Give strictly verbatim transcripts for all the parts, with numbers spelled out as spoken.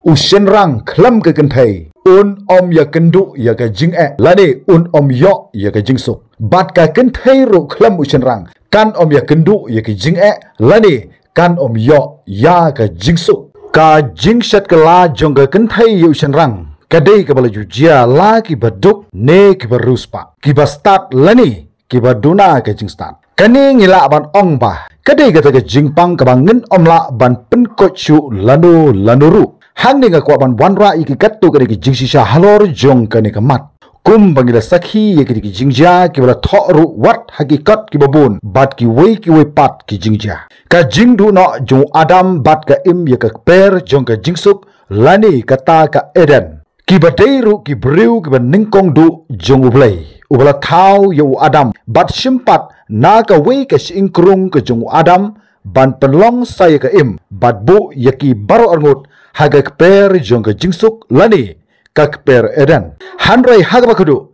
U shynrang khlem ka kynthei un ym ïakynduh ïa ka jingeh lane un ym ïoh ïa ka jingsuk. Bad ka kynthei ruh khlem u shynrang kan ym ïakynduh ïa ka jingeh lane kan ym ïoh ïa ka jingsuk. Ka jingshet kylla jong ka kynthei ïa u shynrang ka dei kaba la ju jia la kiba duk ne kiba riewspah, kiba stad lane kiba duna ka jingstad. Kane ngi lah ban ong ba ka dei kata ka jingpang kaba ngin ym lah ban pynkoit shuh lano lano ruh. Hangne nga kwah ban wanrah ïa ki katto katne ki jingshisha halor jong kane ka mat. Kumba ngi la sakhi ïa ki, ki jingjia kiba la thoh ruh wat ha ki kot kiba bun bad kiwei kiwei pat ki jingjia. Ka jingduh noh jong u Adam bad ka Im ïa ka kper jong ka jingsuk lane kata ka Eden, kiba dei ruh ki briew kiba nyngkong duh jong U Blei, uba la thaw ïa u Adam bad shim pat na kawei ka shyieng krung ka jong u Adam ban pynlong sa ïa ka Im bad buh ïa ki baroh arngut ha ka kper jong ka jingsuk lane ka kper Eden. Hynrei ha kaba khatduh,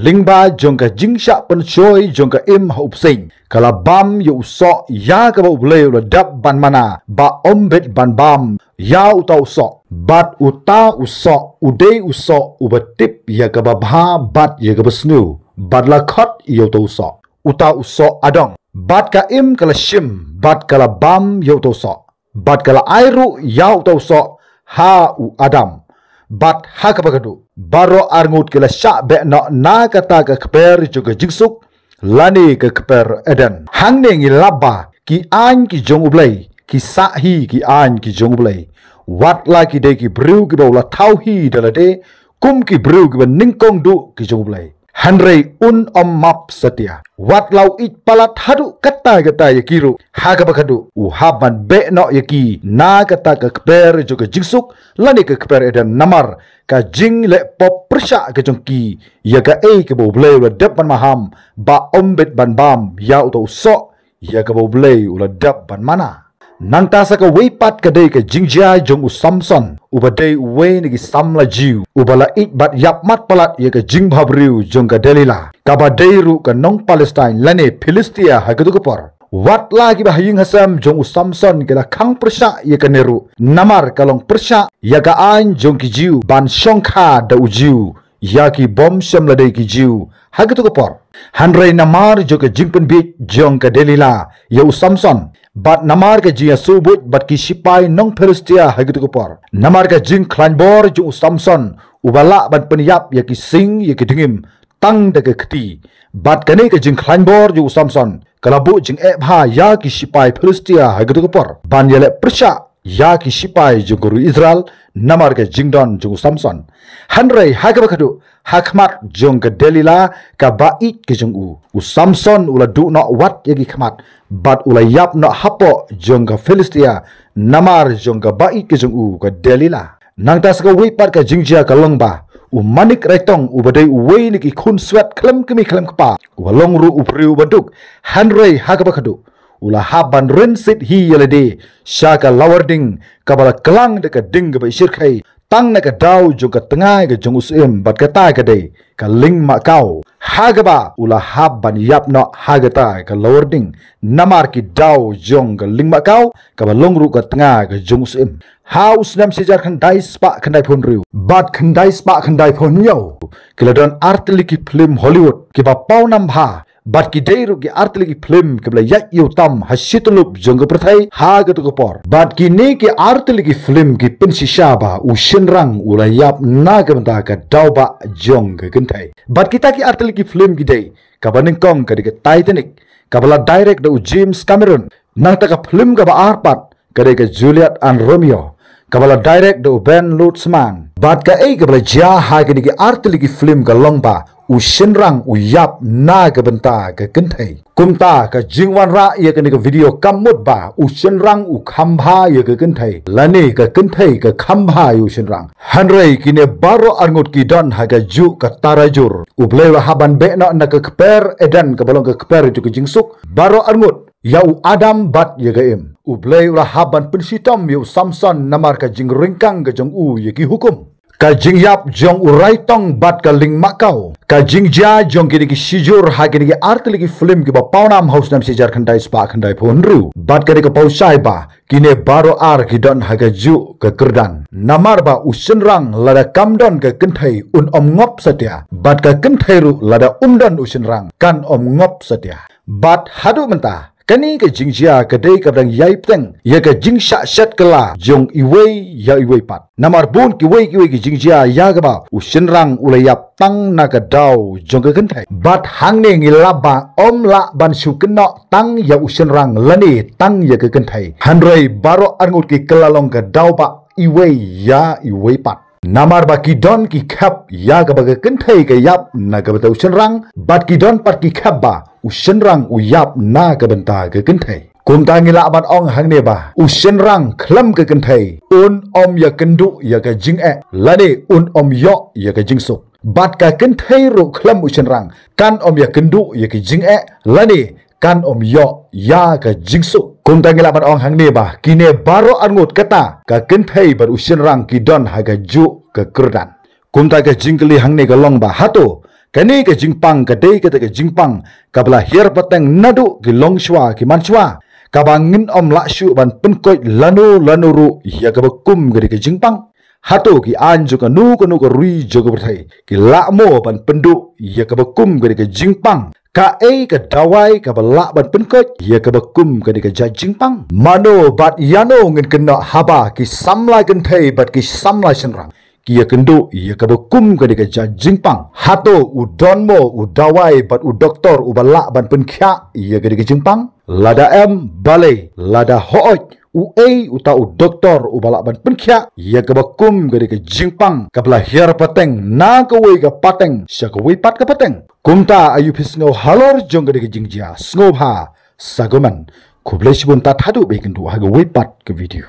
lyngba jong ka jingshah pynshoi jong ka Im ha u bseiñ, ka la bam ïa u soh ïa kaba U Blei u la dep ban mana ba ym bit ban bam ïa uta u soh. Bad uta u soh u dei u soh uba tip ïa kaba bha bad ïa kaba sniew, bad la khot ïa uta u soh uta u soh adong. Bad ka Im ka la shim bad ka la bam ïa uta u soh, bad ka la ai ruh ïa uta u soh ha u Adam. Bad ha kaba khatduh, baroh arngut ki la shah beh noh na kata ka kper jong ka jingsuk lane ka kper Eden. Hangne ngi lap ba ki aiñ ki jong U Blei ki sah hi ki aiñ ki jong U Blei, wat la ki dei ki briew kiba u la thaw hi da lade kum ki briew kiba nyngkong duh ki jong U Blei. Hynrei un ym map satia, wat la u ïeit palat haduh katta katta ïa ki ruh. Ha kaba khatduh u hap ban beh noh ïa ki na kata ka kper jong ka jingsuk lane ka kper Eden, namar ka jingleh pop pyrshah ka jong ki ïa kaei kaba U Blei u la dep ban maham ba ym bit ban bam ïa uta u soh ïa kaba U Blei u la dep ban mana. Nangta sa kawei pat ka dei ka jingjia jong u Samson, uba dei uwei na ki samla Jiw, uba la ïeit bad ïap mat palat ïa ka jingbhabriew jong ka Delila, kaba dei ruh ka nong Palestine lane Philistia ha katu ka por. Wat la kiba ha ïing ha sem jong u Samson ki la khang pyrshah ïa kane ruh, namar ka long pyrshah ïa ka aiñ jong ki Jiw ban shongkha da u Jiw ïa ki bym shym la dei ki Jiw ha katu ka por. Hynrei namar jong ka jingpynbiej jong ka Delila ïa u Samson, bad namar ka jingïasngewbuit bad ki shipai nong Philistia ha katu ka por, namar ka jingkhlaiñ bor jong u Samson, uba lah ban pynïap ïa ki sing ïa ki dngim tang da ka kti. Bad kane ka jingkhlaiñ bor jong u Samson ka la buh jingeh bha ïa ki shipai Philistia ha katu ka por ban ïaleh pyrshah ïa ki shipai jong ka ri Israel, namar ka jingdon jong u Samson. Hynrei ha kaba khatduh, ha khmat jong ka Delila kaba ïeit ka jong u, u Samson u la duh noh wat ïa ki khmat, bad u la ïap noh hapoh jong ka Philistia, namar jong kaba ïeit ka jong u ka Delila. Nangta sa kawei pat ka jingjia ka long ba u Manik Raitong, uba dei uwei na ki khun swet khlem kmie khlem kpa, uba long ruh u briew uba duk, hynrei ha kaba khatduh u la hap ban rynsied hi ïa lade sha ka lawar ding kaba la klang da ka ding kaba ishyrkhei tang na ka daw jong ka tnga ka jong u syiem, bad kata ka dei ka lyngmakaw, ha kaba u la hap ban ïap noh ha kata ka lawar ding, namar ki daw jong ka lyngmakaw kaba long ruh ka tnga ka jong u syiem. Ha u snem shi hajar khyndai spah khyndai phew hynriew bad khyndai spah khyndai phew hynñiew, ki la don artylli ki phlim Hollywood kiba pawnam bha, bad ki dei ruh ki artylli ki phlim kiba la ïaid ïew tam ha shi tyllup jong ka pyrthei ha katu ka por. Bad kine ki artylli ki phlim ki pynshisha ba u shynrang u la ïap na ka bynta ka daw bah jong ka kynthei. Bad kita ki artylli ki phlim ki dei, kaba nyngkong ka dei ka Titanic, kaba la direct da u James Cameron. Nangta ka phlim kaba ar pat ka dei ka Juliet and Romeo, kaba la direct da u Ben Loachman. Bad kaei kaba la jia ha kine ki artylli ki phlim ka long ba u shynrang u ïap na ka bynta ka kynthei. Kumta ka jingwanrah ïa kane ka video kam mut ba u shynrang u kham bha ïa ka kynthei lane ka kynthei ka kham bha ïa u shynrang. Hynrei kine baroh arngut ki don ha ka juh ka tarajur. U Blei u la hap ban beh noh na ka kper Eden kaba long ka kper jong ka jingsuk, baroh arngut, ïa u Adam bad ïa ka Im. U Blei u la hap ban pynshitom ïa u Samson namar ka jingryngkang ka jong u ïa ki hukum. Ka jingïap jong u Raitong bad ka Lyngmakaw. Ka jingjia jong kine ki shijur ha kine ki artylli ki film kiba pawnam ha u snem shi hajar khyndai spah khyndai phew hynriew bad kane ka paw shai ba kine baroh ar ki don ha kajuh ka kyrdan. Namar ba u shynrang lada kam don ka kynthei un ym ngop satia, bad ka kynthei ruh lada um don u shynrang kan ym ngop satia. Bad haduh mynta kane ka jingjia ka dei kaba dang ïai bteng ïa ka jingshah shet kylla jong iwei ïa iwei pat. Namar bun kiwei kiwei ki jingjia ïa kaba u shynrang u la ïap tang na ka daw jong ka kynthei. Bad hangne ngi lap ba ym lah ban shu kynnoh tang ïa u shynrang lane tang ïa ka kynthei, hynrei baroh arngut ki kylla long ka daw ba iwei ïa iwei pat. Namar ba ki don ki khep ïa kaba ka kynthei ka ïap na ka bynta u shynrang, bad ki don pat ki khep ba u shynrang u ïap na ka bynta ka kynthei. Kumta ngi lah ban ong hangne ba u shynrang khlem ka kynthei un ym ïakynduh ïa ka jingeh lane un ym ïoh ïa ka jingsuk. Bad ka kynthei ruh khlem u shynrang kan ym ïakynduh ïa ka jingeh lane kan ym ïoh ïa ka jingsuk. Kumta ngi lah ban ong hangne ba kine baroh arngut, kata ka kynthei bad u shynrang, ki don ha kajuh ka kyrdan. Kumta ka jingkylli hangne ka long ba hato kane ka jingpang ka dei kata ka jingpang kaba la hiar pateng naduh ki longshuwa ki manshuwa, kaba ngin ym lah shuh ban pynkoit lano lano ruh ïa kaba kum ka dei ka jingpang? Hato ki aiñ jong kano kano ka ri jong ka pyrthei ki lah mo ban pynduh ïa kaba kum ka dei ka jingpang? Kaei ka dawai kaba lah ban pynkoit ïa kaba kum ka dei ka jait jingpang? Mano bad ïano ngin kynnoh haba ki samla kynthei bad ki samla shynrang ki ïakynduh ïa kaba kum ka dei ka jait jingpang? Hato u don mo u dawai bad u doktor uba lah ban pynkhiah ïa ka dei ka jingpang? Lada em, balei? Lada hooid, uei uta u doktor uba lah ban pynkhiah ïa kaba kum ka dei ka jingpang kaba la hiar pateng na kawei ka pateng sha kawei pat ka pateng? Kumta aïu phi sngew halor jong ka dei ka jingjia? Sngewbha sa comment. Khublei shibun, tad haduh ba ïakynduh ha kawei pat ka video.